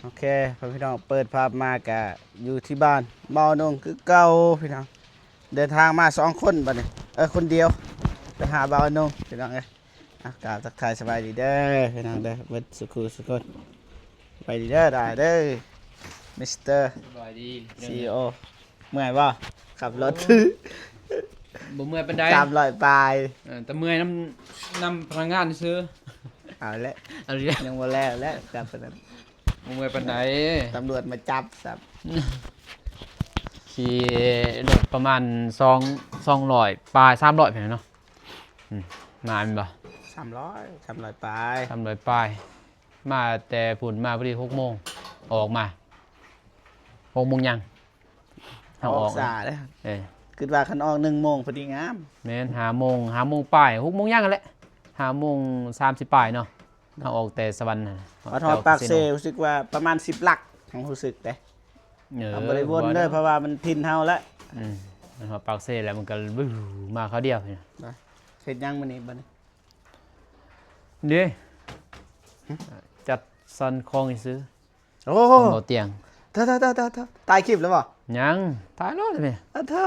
ໂອເຄ ພໍ່ແມ່ພີ່ນ້ອງ ເປີດພາບມາກະຢູ່ທີ່ບ້ານບ່າວນົງຄືເກົ່າພີ່ນ້ອງ. ເດີນທາງມາສອງຄົນບັດນີ້ ເອີ ຄົນດຽວ ໄປຫາບ່າວນົງພີ່ນ້ອງເອີຍ. ອ່ະ ກາບທັກທາຍສະບາຍດີເດີພີ່ນ້ອງເດີ ເບິດສຸຄູ່ສຸຄົນ. ສະບາຍດີເດີ ດາເດີ ມິສເຕີ ສະບາຍດີ ຊີອີໂອ. ເມື່ອຍບໍ່? ຂັບລົດ ບໍ່ເມື່ອຍປານໃດ ສາມຮ້ອຍປາຍ. ເອີ ແຕ່ເມື່ອຍນຳ ນຳພະນັກງານຊື່. ເອົາແຫຼະ ເອົາແຫຼະ ຍັງບໍ່ແລ້ວແຫຼະ ຈັບປານນັ້ນ ບໍ່ເມື່ອຍປານໃດ ຕຳຫຼວດມາຈັບຊ້ຳ. ຂີ່ລົດປະມານສອງ ສອງຮ້ອຍປາຍ ສາມຮ້ອຍພຸ້ນເນາະ. ອືມ ມາແມ່ນບໍ່? ສາມຮ້ອຍ ສາມຮ້ອຍປາຍ ສາມຮ້ອຍປາຍ. ມາແຕ່ພຸ້ນ ມາພໍດີຫົກໂມງ ອອກມາຫົກໂມງຍັງ ເຮົາອອກ ອອກຊ້າເດ້. ເອີ ຄິດວ່າຄັນອອກໜຶ່ງໂມງພໍດີງາມ. ແມ່ນ ຫ້າໂມງ ຫ້າໂມງປາຍ ຫົກໂມງຍັງຫັ້ນແຫຼະ ຫ້າໂມງສາມສິບປາຍເນາະ. ເຮົາອອກແຕ່ສະຫວັນຫັ້ນ ຮອດ ຮອດປາກເຊ ຮູ້ສຶກວ່າປະມານສິບຫຼັກ ເຮົາຮູ້ສຶກເດ້. ເອີ ເຮົາບໍ່ໄດ້ວົນເດີ ເພາະວ່າມັນຖິ່ນເຮົາແລ້ວ. ອືມ ຮອດປາກເຊແລ້ວມັນກໍວືມາຄາວດຽວ. ເຮັດຫຍັງມື້ນີ້ບັດນີ້? ເດ້ ຫຶ? ຈັດສັນຂອງຊື່. ໂອ້ ບໍ່ຕຽງ ຖ້າ ຖ້າ ຖ້າ ຖ້າ ຖ່າຍຄລິບແລ້ວບໍ່? ຍັງ ຖ່າຍໂລດແມ່. ອາ ໂທ້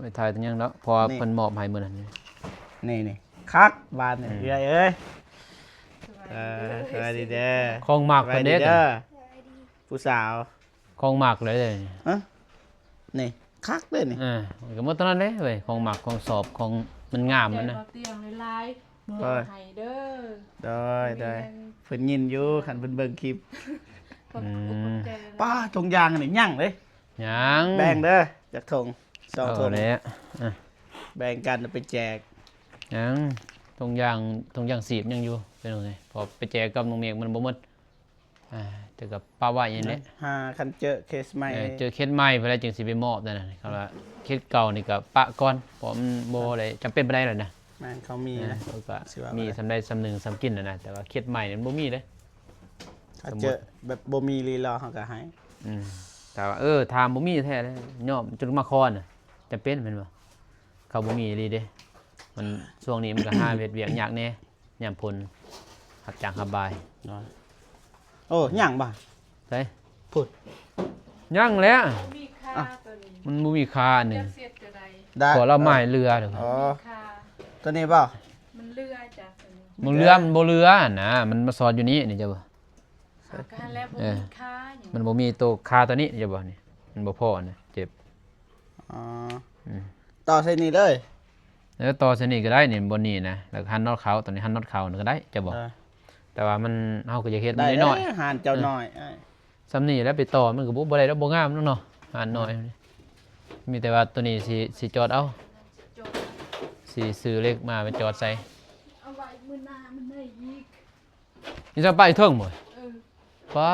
ໄປຖ່າຍແຕ່ຍັງດອກ ເພາະວ່າເພິ່ນມອບໃຫ້ມື້ນັ້ນ. ນີ້ ນີ້ ຄັກບາດນີ້ ອືມ ເອື້ອຍເອີຍ. ເອີ ສະບາຍດີເດີ ຂອງມັກເພິ່ນເດ້. ຜູ້ສາວ ຂອງມັກເລີຍເດ້. ຮະ ນີ້ຄັກເດ້ນີ້. ເອີ ມັນກໍໝົດເທົ່ານັ້ນເດ້ເວີຍ ຂອງມັກ ຂອງຊອບ ຂອງມັນງາມມັນນະ. ໃຈບໍ່ຕຽງຫຼາຍໆ ເອີ ໃຫ້ເດີ. ໂດຍ ໂດຍ ເພິ່ນຍິນຢູ່ ຄັນເພິ່ນເບິ່ງຄລິບ. ອືມ ປ້າ ຖົງຢາງນີ້ຍັງເດ້. ຍັງ ແບ່ງເດີ ຈັກຖົງ ສອງຖົງ. ເອົາແຫຼະ ອ່ະ ແບ່ງກັນເອົາໄປແຈກ. ຍັງ ຖົງຢາງ ຖົງຢາງຊີບຍັງຢູ່ ເປັນຈັ່ງໃດ ເພາະໄປແຈກກັບນ້ອງເມກມັນບໍ່ໝົດ. ອ່າ ແຕ່ກໍປະໄວ້ນີ້ແຫຼະ ຫາຄັນເຈີເຄສໃໝ່. ເອີ ເຈີເຄສໃໝ່ພຸ້ນແຫຼະຈຶ່ງຊິໄປມອບນັ້ນນະ. ຄັນວ່າເຄສເກົ່ານີ້ກໍປະກ່ອນ ເພາະມັນບໍ່ໄດ້ຈຳເປັນປານໃດແລ້ວນະ. ແມ່ນ ເຂົາມີນະ ເອີ ເຂົາກໍມີສ່ຳໃດສ່ຳໜຶ່ງສ່ຳກິນຫັ້ນນະ ແຕ່ວ່າເຄສໃໝ່ນີ້ມັນບໍ່ມີເດ້. ຖ້າເຈີແບບບໍ່ມີລີລໍເຮົາກໍໃຫ້. ອືມ ຖ້າວ່າ ເອີ ຖ້າບໍ່ມີແທ້ເດ້ ຍອມຈົນມາຂໍນະ ຈຳເປັນແມ່ນບໍ່? ເຂົາບໍ່ມີອີ່ຫຼີເດ້ ມັນ ຊ່ວງນີ້ມັນກໍຫາເຮັດວຽກຍາກແດ່ ຍາມຝົນ ຮັບຈ້າງຮັບບາຍ. ໂອ້ ຍັງບໍ່? ໃສ? ພຸ້ນ ຍັງແຫຼະ ມີຄາ ອ່ະ ຕົວນີ້ ມັນບໍ່ມີຄາອັນນີ້ ຈັກເຮັດຈັ່ງໃດ ໄດ້ ເພາະລາວໝາຍເຫຼືອ. ອໍ ມີຄາ ຕົວນີ້ບໍ່? ມັນເຫຼືອຈ້ະ ຕົວນີ້ ມັນເຫຼືອ ມັນບໍ່ເຫຼືອນະ ມັນມາສອດຢູ່ນີ້ ນີ້ເຈົ້າ. ກໍຫັ້ນແຫຼະ ບໍ່ມີຄາຫຍັງ ມັນບໍ່ມີໂຕຄາຕົວນີ້ ເຈົ້າບໍ່ ນີ້ ມັນບໍ່ພໍນະ ເຈັບ. ອໍ ອືມ ຕໍ່ໃສ່ນີ້ເລີຍ. ເອີ ຕໍ່ໃສ່ນີ້ກໍໄດ້ນີ້ ບ່ອນນີ້ນະ ແລ້ວກໍຫັນນັອດເຂົ້າ ຕົວນີ້ຫັນນັອດເຂົ້າກໍໄດ້ ເຈົ້າບໍ່. ເອີ ແຕ່ວ່າມັນ ເຮົາກໍຢາກເຮັດມັນນ້ອຍໆ ໄດ້ເດ້ ຮ້ານເຈົ້ານ້ອຍ ເອີ ສ່ຳນີ້ແຫຼະ ໄປຕໍ່ມັນກໍບໍ່ ບໍ່ໄດ້ດອກ ບໍ່ງາມດອກເນາະ ຮ້ານນ້ອຍ. ອືມ ມີແຕ່ວ່າຕົວນີ້ຊິ ຊິຈອດເອົາ ຊິຊື້ເຫຼັກມາໄປຈອດໃສ່. ເອົາໄວ້ມື້ໜ້າມັນໄດ້ອີກ. ນີ້ຈະໄປເທິງບໍ່? ເອີ ປ້າ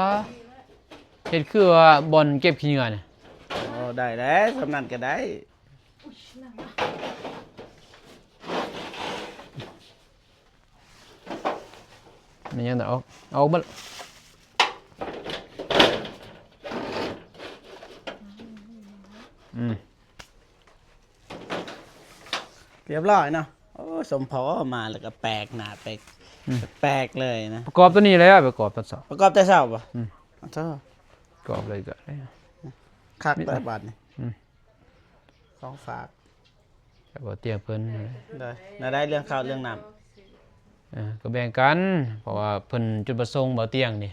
ເຮັດຄືວ່າບ່ອນເກັບຂີ້ເຫຍື້ອນະ. ໂອ້ ໄດ້ແລ້ວ ສ່ຳນັ້ນກໍໄດ້. ແມ່ນຫຍັງນະ? ເອົາ ເອົາອອກເບິດ. ອືມ ຮຽບຮ້ອຍເນາະ. ໂອ້ ສົມພໍມາແລ້ວກໍແປກໜ້າແປກ ອືມ ແປກເລີຍນະ. ປະກອບຕົວນີ້ແຫຼະ ປະກອບຕອນເຊົ້າ. ປະກອບແຕ່ເຊົ້າບໍ່? ອືມ ອ້າວ ປະກອບເລີຍກໍໄດ້. ຄັກແລ້ວບາດນີ້. ອືມ ຂອງຝາກ ຈາກບ່າວຕຽງເພິ່ນ. ໂດຍ ແນວໃດເລື່ອງເຂົ້າເລື່ອງນ້ຳ? ເອີ ກໍແບ່ງກັນ ເພາະວ່າເພິ່ນຈຸດປະສົງບ່າວຕຽງນີ້.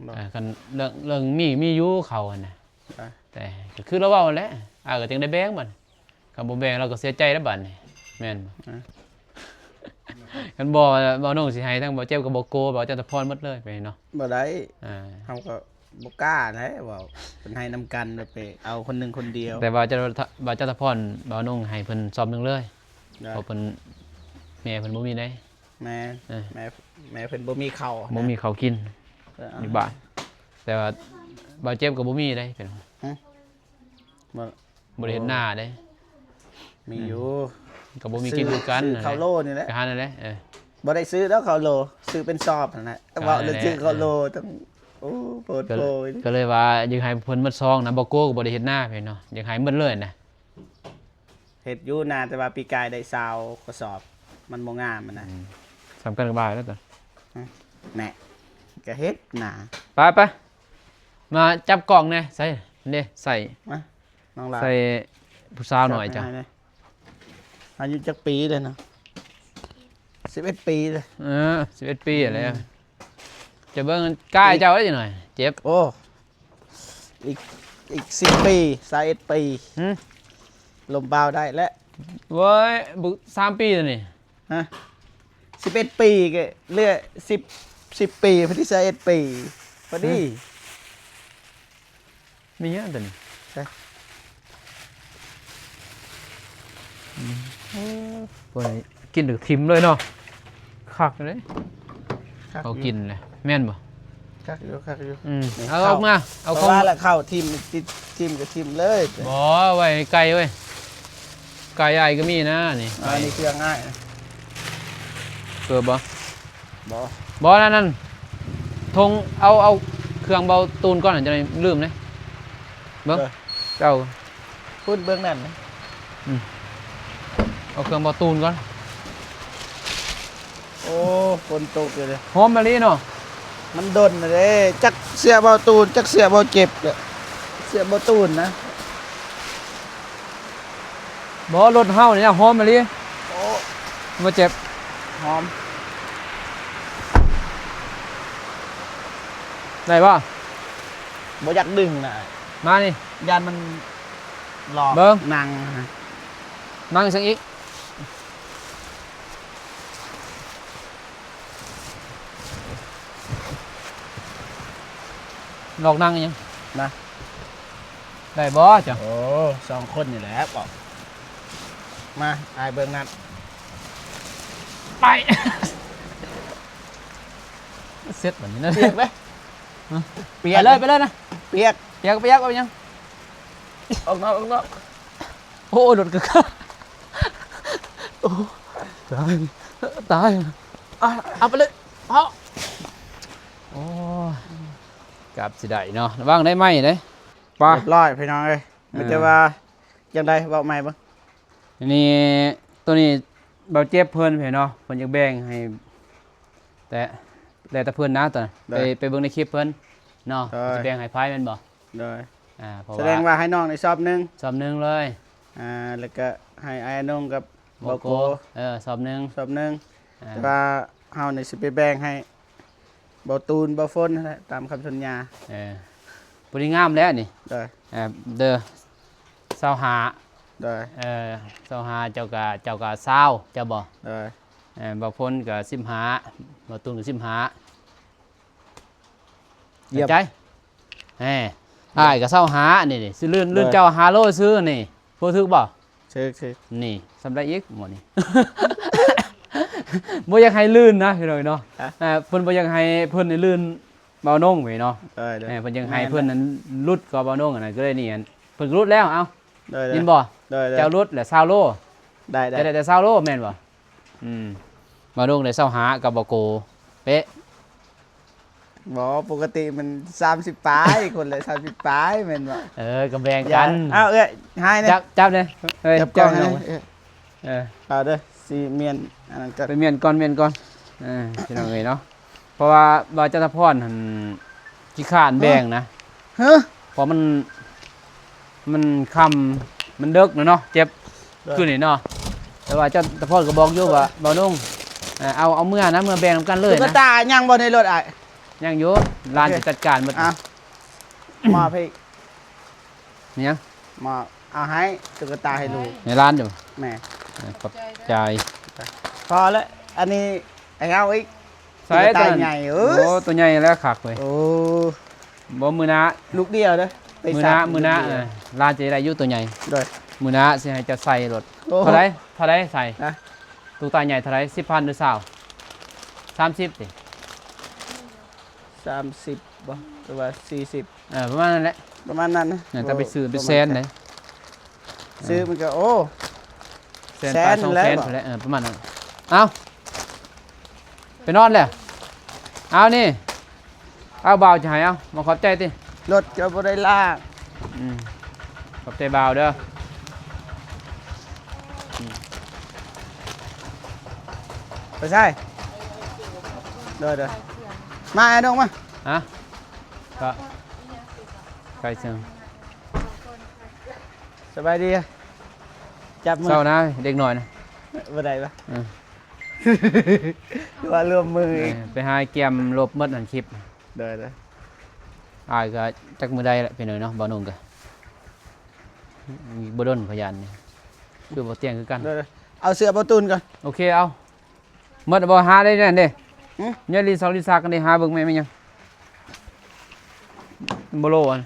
ບໍ່ ອ່າ ຄັນເລື່ອງ ເລື່ອງມີ ມີຢູ່ເຂົ້າຫັ້ນນະ. ອ່າ ແຕ່ກໍຄືລາວເວົ້າຫັ້ນແຫຼະ ອ້າຍກໍຈຶ່ງໄດ້ແບ່ງບັດ ຄັນບໍ່ແບ່ງລາວກໍເສຍໃຈແລ້ວບັດນີ້ ແມ່ນບໍ່? ອ່າ ຄັນບໍ່ ບ່າວນົງຊິໃຫ້ທັງບ່າວເຈັບກັບບ່າວໂກ ບ່າວຈັນທະພອນໝົດເລີຍໄປເນາະ. ບໍ່ໄດ້ ອ່າ ເຮົາກໍບໍ່ກ້າແຫຼະເວົ້າ ເພິ່ນໃຫ້ນຳກັນ ແລ້ວໄປເອົາຄົນໜຶ່ງຄົນດຽວ. ແຕ່ວ່າຈະ ບ່າວຈັນທະພອນ ບ່າວນົງໃຫ້ເພິ່ນຊອບໜຶ່ງເລີຍ ໄດ້ ເພາະເພິ່ນ ແມ່ເພິ່ນບໍ່ມີໃດ. ແມ່ ເອີ ແມ່ ແມ່ເພິ່ນບໍ່ມີເຂົ້າ ບໍ່ມີເຂົ້າກິນ ເອີ ຢູ່ບ້ານ. ແຕ່ວ່າບ່າວເຈັບກໍບໍ່ມີເດ້ ເປັນ ຫຶ? ບໍ່ ບໍ່ໄດ້ເຮັດນາເດ້. ມີຢູ່ ອືມ ກໍບໍ່ມີກິນຄືກັນ ຊື້ເຂົ້າໂລນີ້ແຫຼະ ກໍຫັ້ນແຫຼະ. ເອີ ບໍ່ໄດ້ຊື້ດອກເຂົ້າໂລ ຊື້ເປັນຊອບຫັ້ນແຫຼະ. ເວົ້າເລື່ອງຊື້ເຂົ້າໂລ ຕ້ອງ ໂອ້ ໂພດໂພ ກໍເລີຍວ່າຢາກໃຫ້ເພິ່ນໝົດຊອງນະ. ບໍ່ໂກກໍບໍ່ໄດ້ເຮັດນາເພິ່ນເນາະ ຢາກໃຫ້ໝົດເລີຍນະ. ເຮັດຢູ່ນາ ແຕ່ວ່າປີກາຍໄດ້ຊາວກະສອບ ມັນບໍ່ງາມຫັ້ນນະ. ອືມ ສ່ຳກັນກັບອ້າຍແລ້ວຕະ ຫຶ? ແນ່ ກະເຮັດນາ. ໄປ ໄປ. ມາຈັບກ້ອງແດ່ ໃສ່ເດ້ ໃສ່ ມາ ນ້ອງຫຼ້າ ໃສ່ຜູ້ສາວໜ້ອຍຈ້ະ ຈັບໃຫ້ແດ່. ອາຍຸຈັກປີແລ້ວນະ? ສິບເອັດປີເລີຍ. ເອີ ສິບເອັດປີແລ້ວ. ອືມ ຈະເບິ່ງກ້າຍເຈົ້າໄດ້ຈັກໜ້ອຍ ເຈັບ. ໂອ້ ອີກ ອີກສິບປີ ຊາວເອັດປີ. ຫືມ ລົມບ່າວໄດ້ແລ້ວ. ໂອ້ຍ ບໍ່ ສາມປີແລ້ວນີ້. ຮະ ສິບເອັດປີ ກໍເຫຼືອສິບ ສິບປີ ພໍດີ ຊາວເອັດປີ ພໍດີ. ຫືມ ມີຫຍັງຕົວນີ້? ໃສ່ ອືມ ໂອ້ ພວກນີ້ກິນຖືກຖິ້ມເລີຍເນາະ. ຄັກເດ້ ຄັກ ເຂົາ ຢູ່ ກິນເລີຍ ແມ່ນບໍ່? ຄັກຢູ່ ຄັກຢູ່. ອືມ ນີ້ ເອົາ ເຂົ້າ ອອກມາ ເອົາ ເພາະ ຂອງ ວ່າລະເຂົ້າຖິ້ມ ຕິດ ຖິ້ມກໍຖິ້ມເລີຍ. ບໍ່ ໄວ້ໃຫ້ໄກ່ເວີຍ ໄກ່ອ້າຍກໍມີນະນີ້. ອັນນີ້ເຄື່ອງອ້າຍນະ ເກີບບໍ່? ບໍ່ ບໍ່ ນັ້ນ ນັ້ນ ຖົງ ເອົາ ເອົາເຄື່ອງເບົາຕູນກ່ອນ ຈັ່ງໄດ້ລືມເດ້. ເບິ່ງ ເອີ ເຈົ້າ ພຸ້ນເບິ່ງນັ້ນນະ. ອືມ ເອົາເຄື່ອງເບົາຕູນກ່ອນ. ໂອ້ ຝົນຕົກຢູ່ເດ້. ຫອມມະລີເນາະ. ມັນດົນແລ້ວເດ້ ຈັກເສື້ອເບົາຕູນ ຈັກເສື້ອເບົາເຈັບ ເສື້ອເບົາຕູນນະ. ບໍ່ ລົດເຮົານີ້ນະ ຫອມມະລີ. ໂອ້ ບໍ່ເຈັບ ຫອມ. ໄດ້ບໍ່? ບໍ່ຢາກດຶງນະ. ມານີ້ ຢ້ານມັນຫຼອກ ເບິ່ງ ນັ່ງ ນັ່ງຊັ້ນອີກ. ຫຼອກນັ່ງອີ່ຫຍັງນະ? ໄດ້ບໍ່ເຈົ້າ? ໂອ້ ສອງຄົນນີ້ແຫຼະບອກ. ມາ ອ້າຍເບິ່ງນັ້ນ ໄປ. ເສັດບັດນີ້ນະ ປຽກເດ້. ຮະ? ປຽກ ໄປເລີຍ ໄປເລີຍນະ ປຽກ ປຽກ ປຽກ ເອົາຫຍັງ? ອອກນອກ ອອກນອກ. ໂອ້ ລົດກໍ ໂອ້ ຕາຍ ຕາຍ. ອ່ະ ເອົາໄປເລີຍ ເອົາ. ໂອ້ຍ ກັບຊິໄດ້ເນາະ ລະວັງໄດ້ໄມ້ເດ້. ໄປ ຮຽບຮ້ອຍພີ່ນ້ອງເອີຍ. ເອີ ມີແຕ່ວ່າຈັ່ງໃດ ເວົ້າໃໝ່ເບິ່ງ. ນີ້ ໂຕນີ້ເບົາເຈັບເພິ່ນເນາະ ເພິ່ນຢາກແບ່ງໃຫ້ ແຕ່ ແລ້ວແຕ່ເພິ່ນນະ ຕອນ ໄປ ໄປເບິ່ງໃນຄລິບເພິ່ນເນາະ ເພິ່ນຊິແບ່ງໃຫ້ໃຜແມ່ນບໍ່? ໂດຍ ອ່າ ເພາະວ່າ ສະແດງວ່າໃຫ້ນ້ອງນີ້ຊອບໜຶ່ງ ຊອບໜຶ່ງເລີຍ. ອ່າ ແລ້ວກໍໃຫ້ອ້າຍນົງກັບເບົາໂກ ເອີ ຊອບໜຶ່ງ ຊອບໜຶ່ງ. ອ່າ ແຕ່ວ່າເຮົານີ້ຊິໄປແບ່ງໃຫ້ເບົາຕູນ ເບົາຝົນຫັ້ນແຫຼະ ຕາມຄຳສັນຍາ. ເອີ ພໍດີງາມແລ້ວນີ້. ໂດຍ ເອີ ເດີ ຊາວຫ້າ. ໂດຍ ເອີ ຊາວຫ້າ ເຈົ້າກະ ເຈົ້າກະຊາວ ເຈົ້າບໍ່? ໂດຍ ເອີ ເບົາຝົນກະສິບຫ້າ ເບົາຕູນກະສິບຫ້າ. ຢ້ຽມ ເຂົ້າໃຈ. ແຮ ອ້າຍກໍຊາວຫ້ານີ້ ນີ້ ຊິລື່ນ ໂດຍ ລື່ນເຈົ້າຫ້າໂລຊື່ນີ້ ໂພຖືກບໍ່? ຖືກ ຖືກ ນີ້ ສ່ຳໃດອີກໝໍນີ້. ບໍ່ຢາກໃຫ້ລື່ນນະ ພີ່ນ້ອງເນາະ. ຮະ? ເອີ ເພິ່ນບໍ່ຢາກໃຫ້ເພິ່ນນີ້ລື່ນເບົານົງເວີຍເນາະ. ໂດຍ ໂດຍ ເອີ ເພິ່ນຢາກໃຫ້ ແມ່ນ ເພິ່ນນັ້ນຫຼຸດກວ່າເບົານົງ ອັນນັ້ນກໍເລີຍນີ້ ອັນ ເພິ່ນກໍຫຼຸດແລ້ວ. ເອົ້າ ໂດຍ ໂດຍ ຍິນບໍ່? ໂດຍ ໂດຍ ເຈົ້າຫຼຸດແຫຼະຊາວໂລ. ໄດ້ ໄດ້ ຈະໄດ້ແຕ່ຊາວໂລແມ່ນບໍ່? ອືມ ເບົານົງໄດ້ຊາວຫ້າກັບເບົາໂກເປະ. ບໍ່ ປົກກະຕິມັນສາມສິບປາຍ ຄົນລະສາມສິບປາຍແມ່ນບໍ່? ເອີ ກໍແບ່ງກັນ. ເອົາ ເອີຍ ໃຫ້ແດ່ ຈັບ ຈັບເດ້ ເອີຍ ຈັບກ້ອງໃຫ້ແດ່. ເອີ ເອົາເດີ ຊິມ້ຽນອັນນັ້ນກ່ອນ ໄປມ້ຽນກ່ອນ ມ້ຽນກ່ອນ. ເອີ ພີ່ນ້ອງເອີຍເນາະ ເພາະວ່າ ວ່າຈັນທະພອນຫັ້ນຂີ້ຄ້ານແບ່ງນະ. ຮະ? ເພາະມັນ ມັນຄ່ຳ ມັນເດິກແລ້ວເນາະ ເຈັບ ໂດຍ ຄືນນີ້ເນາະ. ແຕ່ວ່າເຈົ້າຕາພອນກໍບອກຢູ່ວ່າ ເບົານົງ ເອົາ ເອົາເມືອນະ ເມືອແບ່ງນຳກັນເລີຍນະ. ຕຸກກະຕາຍັງບໍ່ໃນລົດອ້າຍ? ຍັງຢູ່ ຫຼານຈະຈັດການໝົດ. ເອົາ ມອບໃຫ້ ມີຫຍັງ? ມອບ ເອົາໃຫ້ຕຸກກະຕາໃຫ້ລູກ ໃຫ້ຫຼານຢູ່. ແມ່ນ ເອີ ຂອບໃຈ. ພໍແລ້ວ ອັນນີ້ໃຫ້ເຮົາອີກ. ໃສ່ ຕຸກກະຕາໃຫຍ່ ເອີຍ ໂອ້ ໂຕໃຫຍ່ແລ້ວຄັກເວີຍ. ໂອ້ ບໍ່ ມື້ໜ້າ ລູກດຽວເດີ ໄປ ມື້ໜ້າ ມື້ໜ້າ ເອີ ຫຼານຈະໄດ້ຢູ່ໂຕໃຫຍ່. ໂດຍ ມື້ໜ້າຊິໃຫ້ເຈົ້າໃສ່ໂລດ. ໂອ້ ເທົ່າໃດ ເທົ່າໃດໃສ່? ຮະ? ຕຸກຕາໃຫຍ່ເທົ່າໃດ? ສິບພັນ ຫຼື ຊາວ ສາມສິບ ຕິ? ສາມສິບບໍ່ ຫຼືວ່າສີ່ສິບ? ເອີ ປະມານນັ້ນແຫຼະ ປະມານນັ້ນນະ. ແມ່ນ ແຕ່ໄປຊື້ເປັນແສນເດ້. ຊື້ມັນກໍ ໂອ້ ແສນປາຍ ສອງແສນພຸ້ນແຫຼະ. ເອີ ປະມານນັ້ນ. ເອົາ ໄປນອນແລ້ວ. ເອົານີ້ ເອົາ ບ່າວຈະໃຫ້ ເອົາ ມາຂອບໃຈຕິ. ລົດກໍບໍ່ໄດ້ລ້າງ. ອືມ ຂອບໃຈບ່າວເດີ. ອືມ ໄປໃສ? ໂດຍ ໂດຍ ມາ ອ້າຍນົງມາ. ຮະ? ກໍ ໄກເຊິ່ງ ສະບາຍດີ ຈັບມື ເຊົານະ ເດັກນ້ອຍນະ ບໍ່ໄດ້ປະ ເອີ ວ່າລວມມືອີກ ເອີ ໄປຫາກຽມລົບໝົດຫັ້ນຄລິບ ໄດ້ໆ ອ້າຍກໍຈັກມື້ໃດລະ ພີ່ນ້ອງເນາະ ບ່າວໜຸ່ງກໍບໍ່ດົນ ພະຍານນີ້ ຄືບໍ່ຕຽງຄືກັນ ໄດ້ໆ ເອົາເສື້ອບ່າວຕູນກ່ອນ ໂອເຄ ເອົາ ໝົດບໍ່ ຫາໄດ້ແນ່ເດ້ ຫຶ ຍາລີຊອກລີຊາກກັນເດ້ ຫາເບິ່ງແມ່ນຫຍັງ ບໍ່ໂລອັນ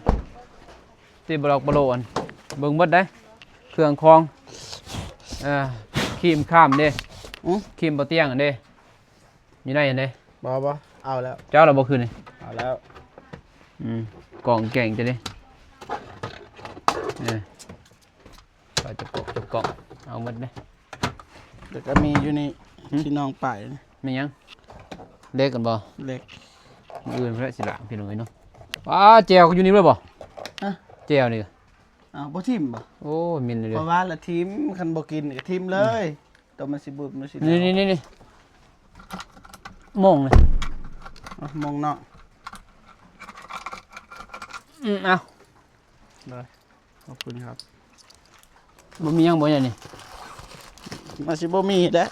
ຕິບໍ່ລອກບໍ່ໂລອັນ ເບິ່ງໝົດເດ້ ເຄື່ອງຂອງ ເອີ ຄຣີມຄາມເດ້ ຫຶ ຄຣີມບໍ່ຕຽງອັນເດ້ ຢູ່ໃນອັນເດ້ ບໍ່ ບໍ່ ເອົາແລ້ວ ເຈົ້າລະບໍ່ຄືນນີ້ ເອົາແລ້ວ ອືມ ກອງແກງຈະເດ້ ເອີ ໄປຈັບກອກ ຈັບກອກ ເອົາໝົດເດ້ ແລ້ວກໍມີຢູ່ນີ້ ຫຶ ທີ່ນ້ອງໄປ ແມ່ນຫຍັງ ເຫຼັກກັນບໍ່ ເຫຼັກ ມື້ອື່ນເພິ່ນຊິລ້າງ ພີ່ນ້ອງເອີຍເນາະ ວ້າ ແຈ່ວກໍຢູ່ນີ້ເລີຍບໍ່ ຮະ ແຈ່ວນີ້ ອ້າວ ບໍ່ຖິ້ມບໍ່ ໂອ້ຍ ເໝັນເລີຍ ເພາະວ່າລະຖິ້ມ ຄັນບໍ່ກິນກໍຖິ້ມເລີຍ ອືມ ຕົວມັນຊິບຸບມັນຊິ ນີ້ໆໆ ໂມງນີ້ ອ່ະ ໂມງເນາະ ອືມ ເອົາ ໄດ້ ຂອບຄຸນຄັບ ບໍ່ມີຫຍັງບໍ່ຫຍັງນີ້ ມັນຊິບໍ່ມີແຫຼະ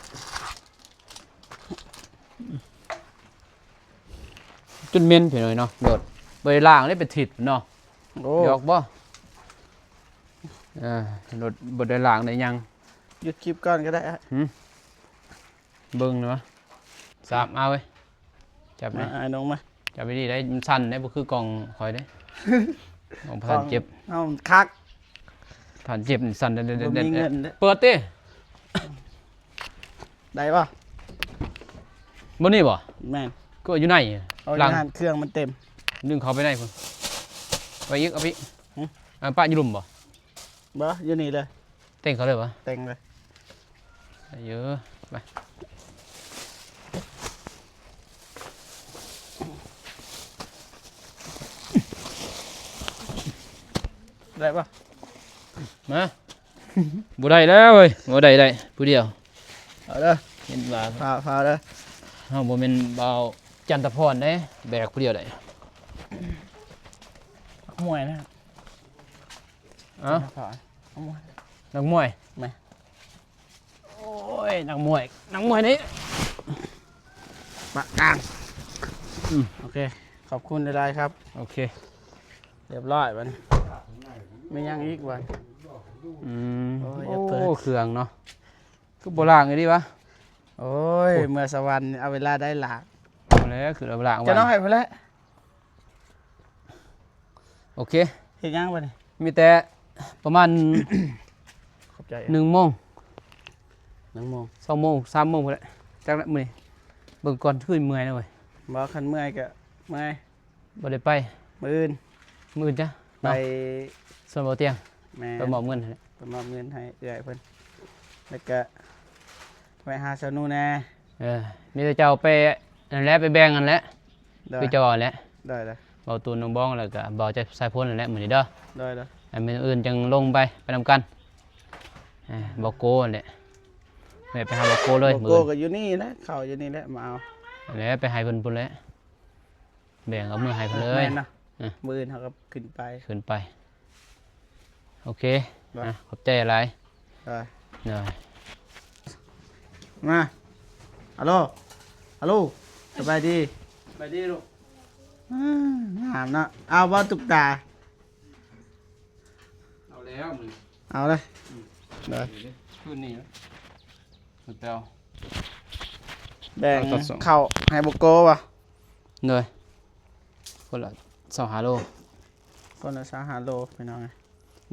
ຈົນເໝັນພີ່ນ້ອງເນາະ ໂດດ ບໍ່ໄດ້ລ້າງເດ້ເປັນທິດເນາະ ໂອ້ ຢອກບໍ່ ເອີ ໂດດ ບໍ່ໄດ້ລ້າງໄດ້ຫຍັງ ຢຸດຄລິບກ່ອນກໍໄດ້ ຫຶ ເບິ່ງເນາະ ສາມ ເອົາເວີຍ ຈັບ ມາ ມາ ອ້າຍນ້ອງມາ ຈັບດີໆໄດ້ ມັນສັ່ນເດ້ ບໍ່ຄືກ້ອງຂ້ອຍເດ້ ຂອງປະທານເຈັບ ເຮົາມັນຄັກ ປະທານເຈັບນີ້ສັ່ນ ບໍ່ມີເງິນເດ້ ເປີດຕິ ໄດ້ບໍ່ ບໍ່ນີ້ບໍ່ ແມ່ນ ກໍຢູ່ໃນ ເອົາ ຫຼັງ ຢູ່ຫັ້ນ ເຄື່ອງມັນເຕັມ ດຶງເຂົ້າໄປໃນພຸ້ນ ໄປອີກ ເອົາໄປອີກ ຫຶ ອ່າ ປະຢູ່ລຸ່ມບໍ່ ບໍ່ ຢູ່ນີ້ເລີຍ ເຕັງເຂົ້າເລີຍບໍ່ ເຕັງເລີຍ ເອີ ໄປ ໄດ້ບໍ່ ມາ ບໍ່ໄດ້ແລ້ວເວີຍ ບໍ່ໄດ້ ໄດ້ຜູ້ດຽວ ເອົາເດີ ເຫັນວ່າ ຟ້າວໆເດີ ເຮົາບໍ່ແມ່ນບ່າວຈັນທະພອນເດ້ ແບກຜູ້ດຽວໄດ້ ມວຍນະ ເອົ້າ ນັກມວຍ ແມ່ນ ໂອ້ຍ ນັກມວຍ ນັກມວຍນີ້ ປະກາງ ອືມ ໂອເຄ ຂອບຄຸນຫຼາຍໆຄັບ ໂອເຄ ຮຽບຮ້ອຍບັດນີ້ ມີຫຍັງອີກບັດນີ້ ອືມ ໂອ້ຍ ໂອ້ ເປີດ ເຄື່ອງເນາະ ຄືບໍ່ລ້າງອີ່ຫຼີວະ ໂອ້ຍ ໂອ້ຍ ເມືອສະຫວັນເອົາເວລາໃດລ້າງ ເອົາແລ້ວ ຄືເອົາລ້າງ ຈະນ້ອຍພຸ້ນແຫຼະ ໂອເຄ ເຮັດຫຍັງບັດນີ້ ມີແຕ່ປະມານ ຂອບໃຈ ໜຶ່ງໂມງ ໜຶ່ງໂມງ ສອງໂມງ ສາມໂມງພຸ້ນແຫຼະ ຈັກແຫຼະມື້ນີ້ ເບິ່ງກ່ອນ ຄືເມື່ອຍນະເວີຍ ບໍ່ ຄັນເມື່ອຍກໍເມື່ອຍ ບໍ່ໄດ້ໄປ ມື້ອື່ນ ມື້ອື່ນຈ້ະ ໄປ ເນາະ ສວນບໍ່ຕຽງ ແມ່ນ ໄປມອບເງິນຫັ້ນແຫຼະ ໄປມອບເງິນໃຫ້ເອື້ອຍເພິ່ນ ແລ້ວກະແວະຫາສາວນູແດ່ ເອີ ມີແຕ່ເຈົ້າໄປນັ້ນແຫຼະ ໄປແບ່ງຫັ້ນແຫຼະ ໂດຍ ຄືເຈົ້າເວົ້າແຫຼະ ໂດຍໆ ເວົ້າຕູນນ້ອງບອງ ແລ້ວກະເວົ້າໃຈສາຍຝົນຫັ້ນແຫຼະ ມື້ນີ້ເດີ ໂດຍໆ ອັນມື້ອື່ນຈັ່ງລົງໄປ ໄປນຳກັນ ເອີ ບໍ່ໂກຫັ້ນແຫຼະ ແມ່ໄປຫາບໍ່ໂກເລີຍ ບໍ່ໂກກໍຢູ່ນີ້ແຫຼະ ເຂົ້າຢູ່ນີ້ແຫຼະ ມາເອົາ ແລ້ວໄປໃຫ້ເພິ່ນພຸ້ນແຫຼະ ແບ່ງເອົາເມືອໃຫ້ເພິ່ນເລີຍ ແມ່ນເນາະ ເອີ ມື້ອື່ນເຮົາກໍຂຶ້ນໄປ ຂຶ້ນໄປ ໂອເຄ ໄດ້ ອ່ະ ຂອບໃຈຫຼາຍ ໄດ້ ໂດຍ ມາ ອາໂລ ອາໂລ ສະບາຍດີ ສະບາຍດີລູກ ອືມ ງາມເນາະ ເອົາບໍ່ຕຸກຕາ ເອົາແລ້ວມື້ນີ້ ເອົາເລີຍ ອືມ ໄດ້ ຄືນນີ້ນະ ຄືແປວ ແບ່ງເຂົ້າໃຫ້ບໍ່ໂກບໍ່? ໂດຍ ຄົນລະຊາວຫ້າໂລ ຄົນລະຊາວຫ້າໂລ ພີ່ນ້ອງເອີຍ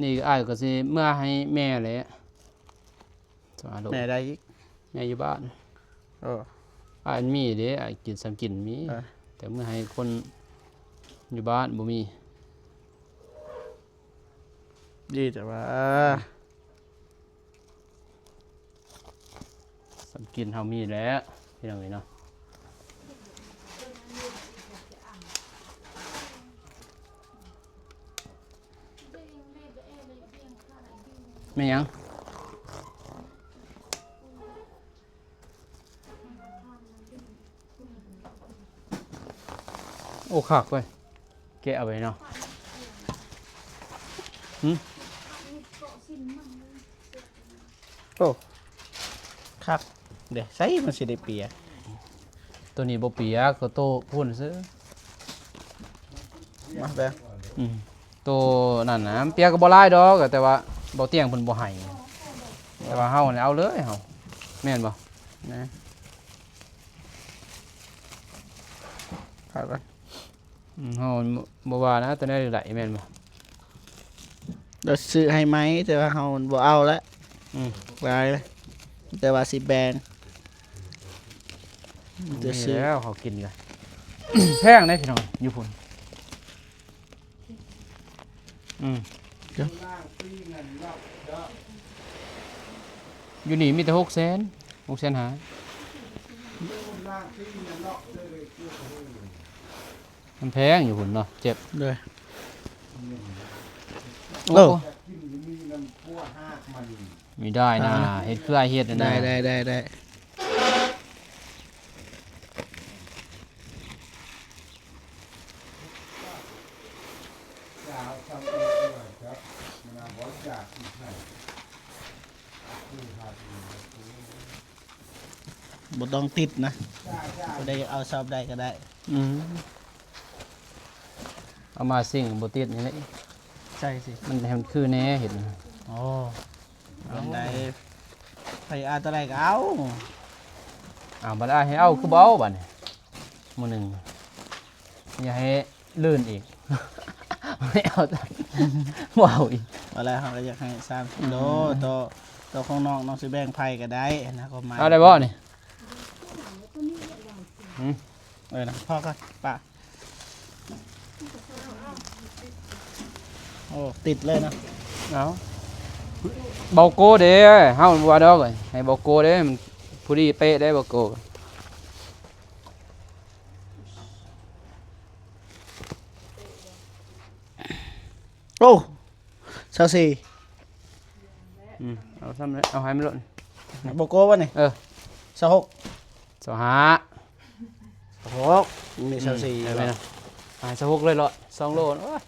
ນີ້ອ້າຍກໍຊິເມືອໃຫ້ແມ່ແຫຼະ ຊາວຫ້າໂລ ແມ່ໄດ້ອີກ ແມ່ຢູ່ບ້ານ ເອີ ອ້າຍມີເດ້ ອ້າຍກິນສ່ຳກິນມີ ເອີ ແຕ່ເມືອໃຫ້ຄົນຢູ່ບ້ານບໍ່ມີ ດີແຕ່ວ່າ ສຳກິນເຮົາມີແລ້ວ ພີ່ນ້ອງເອີຍເນາະ ແມ່ນຫຍັງ? ໂອ້ ຄັກເວີຍ ແກະເອົາໄວ້ເນາະ ຫື? ໂອ້ ຄັກເດ້ ໃສມັນຊິໄດ້ປຽກ? ໂຕນີ້ບໍ່ປຽກ ກໍໂຕພຸ້ນຊື່. ມາແບງ ອືມ ໂຕນັ້ນນະ ມັນປຽກກໍບໍ່ຫຼາຍດອກ ແຕ່ວ່າເບົາຕຽງເພິ່ນບໍ່ໃຫ້ ແຕ່ວ່າເຮົານີ້ເອົາເລີຍເຮົາ ແມ່ນບໍ່? ນະ ພາກັນ ອືມ ເຮົາບໍ່ວ່ານະ ໂຕໃດກໍໄດ້ ແມ່ນບໍ່? ລາວຊື້ໃຫ້ໃໝ່ ແຕ່ວ່າເຮົາບໍ່ເອົາລະ ອືມ ຫຼາຍລະ ແຕ່ວ່າຊິແບ່ງ ມີແລ້ວເຮົາກິນກະ ແພງເດ້ພີ່ນ້ອງ ຢູ່ພຸ້ນ ອືມ ຢູ່ນີ້ມີແຕ່ຫົກແສນ ຫົກແສນຫ້າ ມັນແພງຢູ່ພຸ້ນເນາະ ເຈັບ ໂດຍ ໂອ້ ໂອ້ ມີໄດ້ນະ ອ່າ ເຮັດຄືອ້າຍເຮັດນະ ໄດ້ ໄດ້ ໄດ້ ໄດ້. ບໍ່ຕ້ອງຕິດນະ ຜູ້ໃດຢາກເອົາຊອບໃດກໍໄດ້ ອືມ ເອົາມາຊິງບໍ່ຕິດນີ້ແຫຼະ ໃສ່ຊິ ມັນໃຫ້ມັນຄືແນ່ເຮັດ ອໍ ເອົາ ອັນໃດ ໃຜເອົາຕົວໃດກໍເອົາ ເອົາ ບັດອ້າຍໃຫ້ເອົາຄືບໍ່ເອົາບັດນີ້ ມື້ໜຶ່ງ ຢ່າໃຫ້ລື່ນອີກ ບໍ່ເອົາ ບໍ່ເອົາອີກ ວ່າແລ້ວເຮົາກໍຢາກໃຫ້ສາມກິໂລ ອືມ ໂຕ ໂຕຂອງນ້ອງ ນ້ອງຊິແບ່ງໃຜກໍໄດ້ນະ ຄວາມໝາຍ ເອົາໄດ້ບໍ່ນີ້? ຫື? ເອີນະ ພໍກ່ອນ ປະ ໂອ້ ຕິດເລີຍເນາະ ເອົາ ເບົາໂກ້ເດ້ ເຮົາບໍ່ວ່າດອກ ໃຫ້ເບົາໂກ້ເດ້ ມັນພໍດີເປະເດ້ ເບົາໂກ້. ໂອ້ ຊາວສີ່ ອືມ ເອົາຊ້ຳເລີຍ ເອົາໃຫ້ມັນໂລດ ບໍ່ໂກະບໍ່ນີ້? ເອີ ຊາວຫົກ ຊາວຫ້າ ຊາວຫົກ ນີ້ ອືມ ຊາວສີ່ ເອົາໄປນະ ໃຫ້ຊາວຫົກເລີຍໂລດ ສອງໂລ ໂອ້ຍ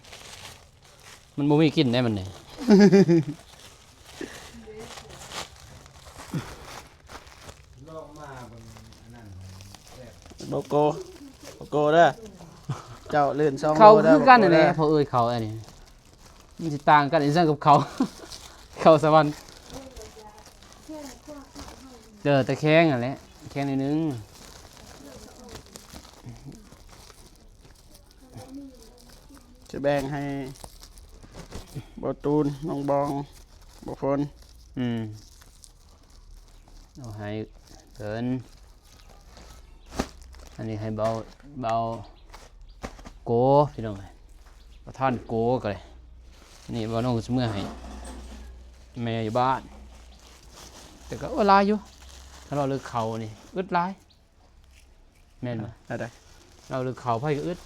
ມັນບໍ່ມີກິນໄດ໋ມັນນີ້ ບໍ່ໂກະ ບໍ່ໂກະເດີ ເຈົ້າລື່ນສອງໂລເດີ ເຂົ້າຄືກັນຫັ້ນແຫຼະ ບໍ່ໂກະເດີ ພໍ່ເອີຍ ເຂົ້າອັນນີ້ ມັນຊິຕ່າງກັນອີ່ຫຍັງກັບເຂົ້າ ເຂົ້າສະຫວັນ ເອີ ແຕ່ແຂງຫັ້ນແຫຼະ ແຂງໜ້ອຍໜຶ່ງ. ຈະແບ່ງໃຫ້ບ່າວຕູນ ນ້ອງບອງ ບ່າວຝົນ ອືມ ເອົາໃຫ້ເພິ່ນ ອັນນີ້ໃຫ້ບ່າວ ບ່າວໂກ ພີ່ນ້ອງເອີຍ ປະທານໂກກໍໄດ້ ນີ້ບ່າວໂນກໍຊິເມືອໃຫ້ແມ່ຢູ່ບ້ານ ແຕ່ກໍ ໂອ້ ຫຼາຍຢູ່ ຄັນເວົ້າເລື່ອງເຂົ້ານີ້ອຶດຫຼາຍ. ແມ່ນບໍ່? ແນວໃດ? ເວົ້າເລື່ອງເຂົ້າ ໃຜກໍອຶດ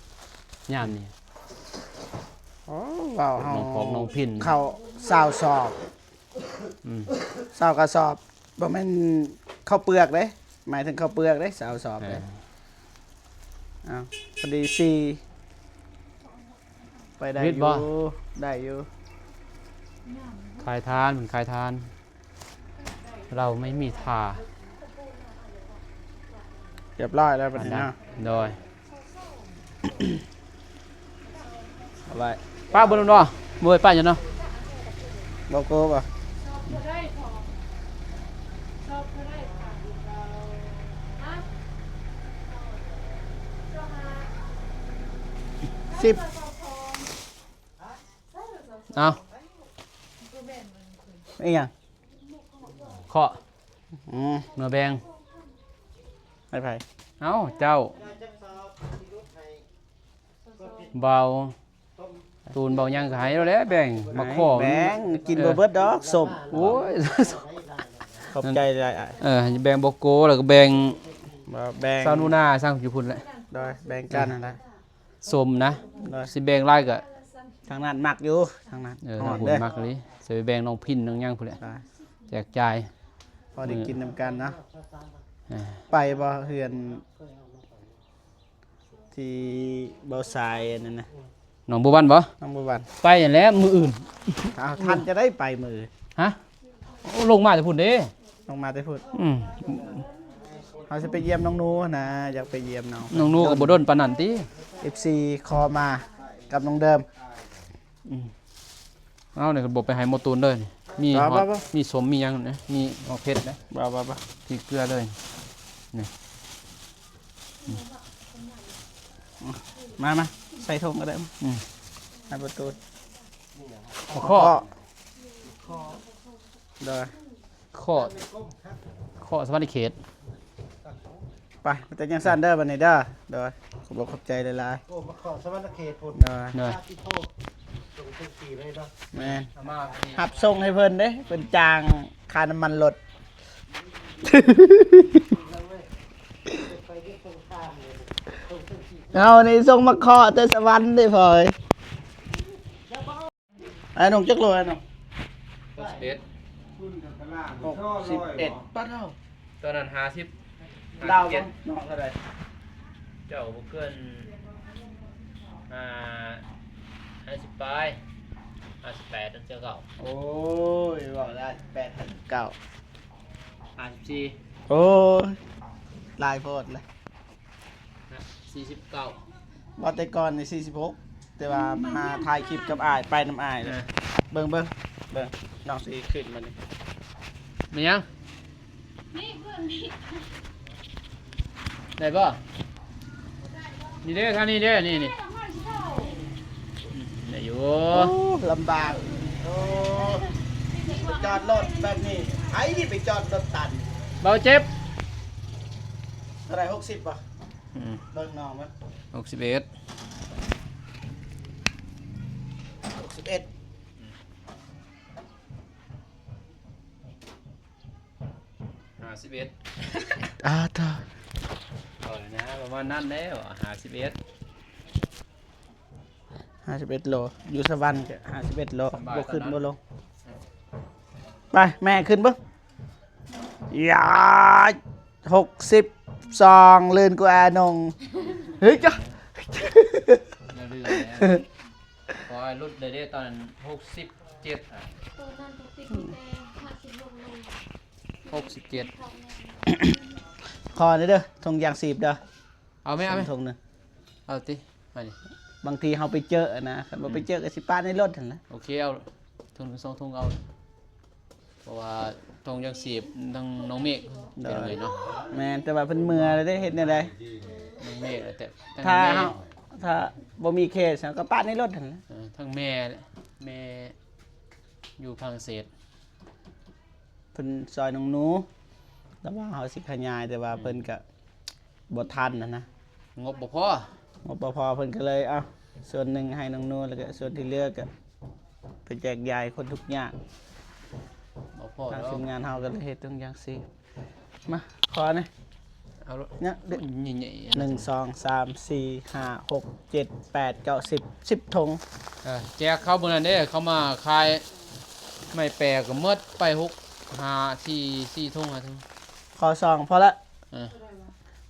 ຍາມນີ້ ໂອ້ ເວົ້າເຮົາ ນ້ອງປອກນ້ອງພິນ ເຂົ້າຊາວສອບ ອືມ ຊາວກະສອບ ບໍ່ແມ່ນເຂົ້າເປືອກເດ້ ໝາຍເຖິງເຂົ້າເປືອກເດ້ ຊາວສອບເດ້ ເອີ ອ້າວ ພໍດີສີ່ ໄປໄດ້ຢູ່ ໄດ້ຢູ່ ຂາຍທານ ເພິ່ນຂາຍທານ ເຮົາໄມ່ມີທ່າ ຮຽບຮ້ອຍແລ້ວບັດນີ້ເນາະ ໂດຍ ເອົາໄວ້ ປ້າເບິ່ງເນາະ ບໍ່ໄດ້ປ້າຫຍັງເນາະ ບໍ່ໂກະບໍ່? ສິບ ເອົາ ອີຫຍັງ? ເຄາະ ອືມ ເມືອແບ່ງ ໃຫ້ໃຜ? ເອົ້າ ເຈົ້າ ເບົາຕູນເບົາຫຍັງກໍໃຫ້ແລ້ວແຫຼະ ແບ່ງໝາກຂອງ ແບ່ງ ກິນບໍ່ເບິດດອກ ເອີ ສົ້ມ ໂອ້ຍ ຂອບໃຈຫຼາຍອ້າຍ ເອີ ໃຫ້ແບ່ງບໍ່ໂກ ແລ້ວກໍແບ່ງ ແບ່ງ ຊາວໜູນາ ຊ່າງຢູ່ພຸ້ນແຫຼະ ໂດຍ ແບ່ງກັນຫັ້ນລະ ສົ້ມນະ ໂດຍ ຊິແບ່ງຫຼາຍກໍ ທາງນັ້ນມັກຢູ່ ທາງນັ້ນ ເອີ ທາງພຸ້ນມັກອີ່ຫຼີ ຊິໄປແບ່ງນ້ອງພິນນ້ອງຫຍັງພຸ້ນແຫຼະ ແຈກຈ່າຍ ພໍໄດ້ກິນນຳກັນເນາະ ເອີ ໄປບໍ່ເຮືອນ ທີ່ເບົາຊາຍອັນນັ້ນນະ ໜອງບົວບັນບໍ? ໜອງບົວບັນ ໄປຫັ້ນແຫຼະມື້ອື່ນ. ອ້າວ ທ່ານຈະໄດ້ໄປມື້ອື່ນ? ຮະ? ໂອ້ ລົງມາແຕ່ພຸ້ນເດ້. ລົງມາແຕ່ພຸ້ນ. ອືມ ເຮົາຊິໄປຢ້ຽມນ້ອງໜູຫັ້ນນະ, ຢາກໄປຢ້ຽມນ້ອງ. ນ້ອງໜູກໍບໍ່ດົນປານນັ້ນຕິ? ເອັບຊີຂໍມາກັບນ້ອງເດີມ. ອືມ ເອົານີ້ກໍບໍ່ໄປໃຫ້ໝໍຕູນເລີຍ. ມີ ບໍ່ ຮອດ ບໍ່ ມີສົ້ມມີຫຍັງນະ, ມີໝາກເຜັດນະ. ບໍ່ ບໍ່ ບໍ່ ທີ່ເກືອເລີຍນີ້. ມາ ມາ ໃສ່ຖົງກໍໄດ້. ອືມ ໃຫ້ປະຕູ ຂໍ ຂໍ ໂດຍ ຂໍ ຂໍສະຫວັນນະເຂດ. ໄປ ມີແຕ່ຈັ່ງຊັ້ນເດີບັດນີ້ເດີ. ໂດຍ ຂອບອົກຂອບໃຈຫຼາຍໆ. ໂອ້ ມາຂໍສະຫວັນນະເຂດພຸ້ນ. ໂດຍ ໂດຍ ສາທຸໂທ ສົ່ງເຖິງທີ່ເລີຍເນາະ. ແມ່ນ ເອົາມາ ຮັບສົ່ງໃຫ້ເພິ່ນເດ້ ເພິ່ນຈ້າງຄ່ານ້ຳມັນລົດ. ເຮົານີ້ສົ່ງມາເຄາະແຕ່ສະຫວັນເດ້ພໍ່ເອີຍ. ອ້າຍໜຸ່ມຈັກໂລອ້າຍໜຸ່ມ? ຫົກສິບເອັດ ຫົກສິບເອັດ. ປາດເຮົາ ຕອນນັ້ນຫ້າສິບ ລາວບໍ່ ເນາະ ເທົ່າໃດ? ເຈົ້າບໍ່ເກີນ ຫ້າ ຫ້າສິບປາຍ ຫ້າສິບແປດ ເຈົ້າເກົ່າ. ໂອ້ຍ ເວົ້າໄດ້ ແປດ ຫ້າສິບເກົ້າ ຫ້າສິບສີ່. ໂອ້ຍ ຫຼາຍໂພດເລີຍ. ສີ່ສິບເກົ້າ ວ່າແຕ່ກ່ອນນີ້ສີ່ສິບຫົກ ແຕ່ວ່າມາຖ່າຍຄລິບກັບອ້າຍ ໄປນຳອ້າຍເລີຍ. ເອີ ເບິ່ງ ເບິ່ງ ເບິ່ງ ນ້ອງຊິຂຶ້ນມານີ້. ແມ່ນຫຍັງ? ນີ້ເບິ່ງນີ້ ໄດ້ບໍ່? ນີ້ເດ້ ທາງນີ້ເດ້ ນີ້ ນີ້ ອືມ ໄດ້ຢູ່. ໂອ້ ລຳບາກ. ໂອ້ ໄປຈອດລົດແບບນີ້ ໃຜຊິໄປຈອດລົດຕັນ? ເບົາເຈັບ. ເທົ່າໃດ? ຫົກສິບບໍ່? ອືມ ເບິ່ງນ້ອງເບິ່ງ ຫົກສິບເອັດ ຫົກສິບເອັດ ຫ້າສິບເອັດ. ອ້າ ເທົ່າ ເອົາແລ້ວນະ ປະມານນັ້ນແຫຼະ ຫ້າສິບເອັດ ຫ້າສິບເອັດໂລ. ຢູ່ສະຫວັນກໍຫ້າສິບເອັດໂລ ບໍ່ຂຶ້ນບໍ່ລົງ. ໄປ ແມ່ຂຶ້ນເບິ່ງ. ຢາ ຫົກສິບສອງ ລື່ນກວ່າໜຸ່ງ. ເຮີ້ຍ ຈ້າ ຢ່າລືມແຫຼະ ຂໍໃຫ້ຫຼຸດເລີຍເດ້ ຕອນນັ້ນຫົກສິບເຈັດ. ຕອນນັ້ນຕົວຕິດມີແຕ່ຫ້າສິບຫົກໂລ ຫົກສິບເຈັດ. ຂໍແດ່ເດີ ຖົງຢາງຊີບເດີ. ເອົາແມ່ ເອົາແມ່ ຖົງໜຶ່ງ. ເອົາຕິ ມານີ້ ບາງທີເຮົາໄປເຈີນະ ຄັນບໍ່ໄປເຈີກໍຊິປະໃນລົດຫັ້ນລະ. ໂອເຄ ເອົາຖົງໜຶ່ງສອງຖົງເອົາ. ເພາະວ່າຖົງຢາງຊີບທັງນ້ອງເມກ ໂດຍ ເປັນໄງເນາະ. ແມ່ນ ແຕ່ວ່າເພິ່ນເມືອແລ້ວເດ້ ເຮັດແນວໃດ? ນ້ອງເມກ ແຕ່ ຖ້າເຮົາ ຖ້າບໍ່ມີເຄສ ເຮົາກໍປະໃນລົດຫັ້ນແຫຼະ. ເອີ ທັງແມ່ ແມ່ຢູ່ຝຣັ່ງເສດ ເພິ່ນຊ່ອຍນ້ອງໜູ ແຕ່ວ່າເຮົາຊິຂະຫຍາຍ ແຕ່ວ່າເພິ່ນກະ ອືມ ບໍ່ທັນຫັ້ນນະ ງົບບໍ່ພໍ ງົບບໍ່ພໍ ເພິ່ນກໍເລີຍເອົາສ່ວນໜຶ່ງໃຫ້ນ້ອງໜູ ແລ້ວກໍສ່ວນທີ່ເຫຼືອກໍໄປແຈກຢາຍຄົນທຸກຍາກ. ບໍ່ພໍ ທາງທີມງານເຮົາກໍເລີຍເຮັດທຸງຢ່າງຊີ້. ມາ ຂໍແດ່ ເອົາໂລດ ເນາະ ໃຫຍ່ໆ ໜຶ່ງ ສອງ ສາມ ສີ່ ຫ້າ ຫົກ ເຈັດ ແປດ ເກົ້າ ສິບ ສິບຖົງ. ເອີ ແຈກເຂົາມື້ນັ້ນເດ້ ເຂົາມາຂາຍໄມ້ແປກໍໝົດໄປຫົກ ຫ້າ ສີ່ ສີ່ຖົງ ຫ້າຖົງ. ຂໍສອງພໍລະ ເອີ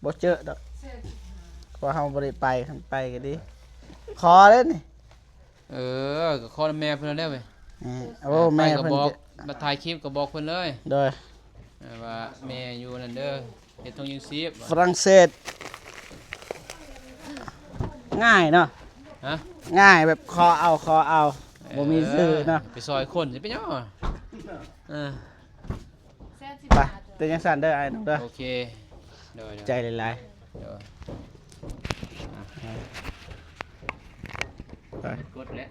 ບໍ່ເຈີດອກ ເພາະເຮົາບໍ່ໄດ້ໄປ ຄັນໄປກໍດີ. ຂໍເດ້ນີ້ ເອີ ກໍຂໍນຳແມ່ເພິ່ນແລ້ວເວີຍ. ແມ່ ໂອ້ ແມ່ເພິ່ນ ມາຖ່າຍຄລິບກໍບອກເພິ່ນເລີຍ. ໂດຍ ເອີ ວ່າແມ່ຢູ່ນັ້ນເດີ ເຮັດຖົງຢາງຊີບ ຝຣັ່ງເສດ. ງ່າຍເນາະ ຮະ ງ່າຍແບບຂໍເອົາ ຂໍເອົາ ບໍ່ມີຊື່ເນາະ. ເອີ ໄປຊ່ອຍຄົນຊິເປັນຫຍັງ. ເອີ ໄປ ແຕ່ຈັ່ງຊັ້ນເດີ ອ້າຍນ້ອງເດີ. ໂອເຄ ໂດຍ ໂດຍ ໃຈຫຼາຍໆ ໂດຍ. ອ່ະ ໄປ ກົດແລ້ວ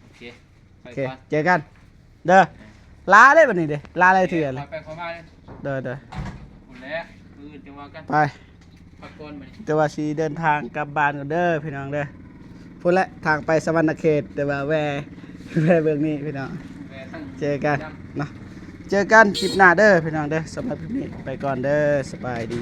ໂອເຄ ໂອເຄ ເຈີກັນເດີ. ລາເດ້ບັດນີ້ເດ້ ລາຫຼາຍເທື່ອເລີຍ. ໄປໆ ມາເດີ ໂດຍ ໂດຍ ພຸ້ນແຫຼະ ມື້ອື່ນຈັ່ງວ່າກັນ ໄປ. ພັກຜ່ອນບັດນີ້ ແຕ່ວ່າຊິເດີນທາງກັບບ້ານກ່ອນເດີພີ່ນ້ອງເດີ. ພຸ້ນແຫຼະທາງໄປສະຫວັນນະເຂດ ແຕ່ວ່າແວ່ ແວ່ເບື້ອງນີ້ພີ່ນ້ອງ. ເຈີກັນເນາະ ເຈີກັນຄລິບໜ້າເດີພີ່ນ້ອງເດີ. ສຳລັບຄລິບນີ້ໄປກ່ອນເດີ ສະບາຍດີ.